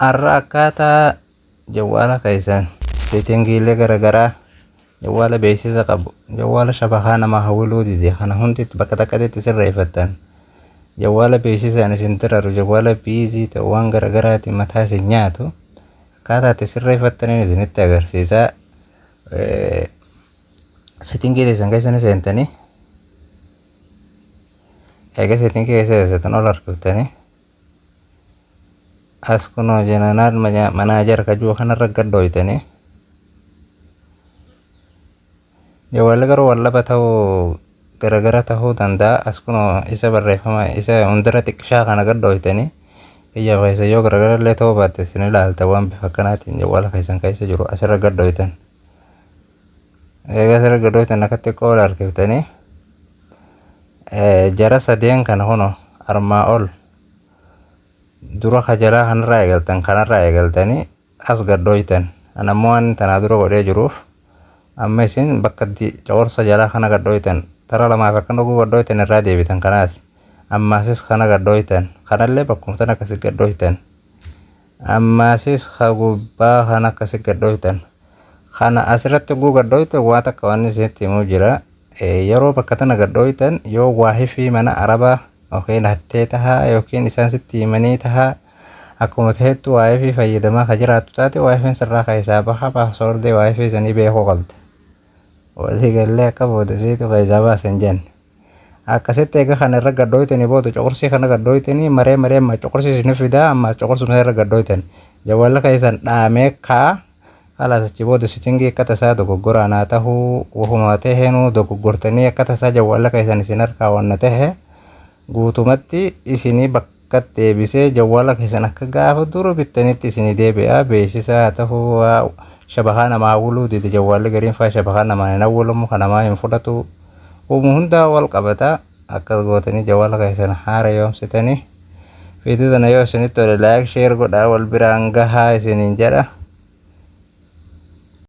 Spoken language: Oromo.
Har'a akkaataa jawwaala keessan settingiilee garaagaraa, jawwaala beeksisa qabu, jawwaala shabakaa namaa hawwiluu dide kana hundi bakka takkatti sirreeffattan, jawwaala beeksisaan isin dararu, jawwaala busy ta'u, waan garaagaraatiin mataa isin nyaatu akkaataa itti sirreeffattaniin isinitti agarsiisa. Settingii keessan keessa ni seentanii, eega settingii keessa seentan ol harkiftanii as kunoo general manager kajuu kanarra gad dhooytanii. Jawwaalli garuu wallaba ta'uu garagara ta'uu danda'a. As kunoo isa barreeffama isa hundara xiqqishaa kana gad dhooytanii, kiyya keessa yoo garagara illee ta'uu baatte isin ilaalta, waan bifa akkanaatiin jawwaala keessan keessa jiru asirra gad dhooytan. Egaa asirra gad dhooytan akka xiqqoo ol harkiftanii jara sadeen kana kunoo armaa ol dura kajalaa kanarraa eegaltan, kanarraa eegaltanii as gad dhooytan. Ana ammoo waan tanaa dura godhee jiruuf amma isin bakka coqorsa jalaa kana gad dhooytan, tara lamaaf akka dhuguu gad dhooytan irraa deebitan. Kanaas ammaasis kana gad dhooytan, kanallee bakkuma tana akkasi gad dhooytan, ammaasis ka gubbaa kana akkasi gad dhooytan. Kana asirratti guu gad dhooytan waan takka waan isinitti himuu jira. Yeroo bakka tana gad dhooytan, yoo WiFi mana arabaa yookiin hattee tahaa yookiin isaan sitti himanii tahaa, akkuma ta'ettu WiFi fayyadamaa ka jiraattu taate, WiFiin sirraa keessaa baha. Passwordii WiFi sanii beekuu qabda. Walii gallee akka booda siitu keessaa baasa hin jenne. Akkasitti egaa kana irra gad dhooytanii booda coqorsii kana gad dhooytanii maree maree amma coqorsii isin fidaa, amma coqorsuma irra gad dhooytan. Jawwaalli keessan dhaamee ka'a. Kalaas achi booda settingii akka tasaa dogoggoraan haa ta'uu, wahuma taheenuu dogoggortanii akka tasaa jawwaala keessan isin harkaa wanna tahe, guutumatti isinii bakka deebisee jawwaala keessan akka gaafa dura bittanitti isinii deebi'a. Beeksisa haa ta'uu, shabakaa namaa hawwiluu dide, jawwaalli gariin faa shabakaa namaa hin hawwilamu, kan namaa hin fudhatu, uumuu hundaa wal qabata. Akkas gootanii jawwaala keessan haara yoomsitanii. Viidiyoo tana yoo isinitti tole like, share godhaa, wal biraan gahaa isiniin jedha.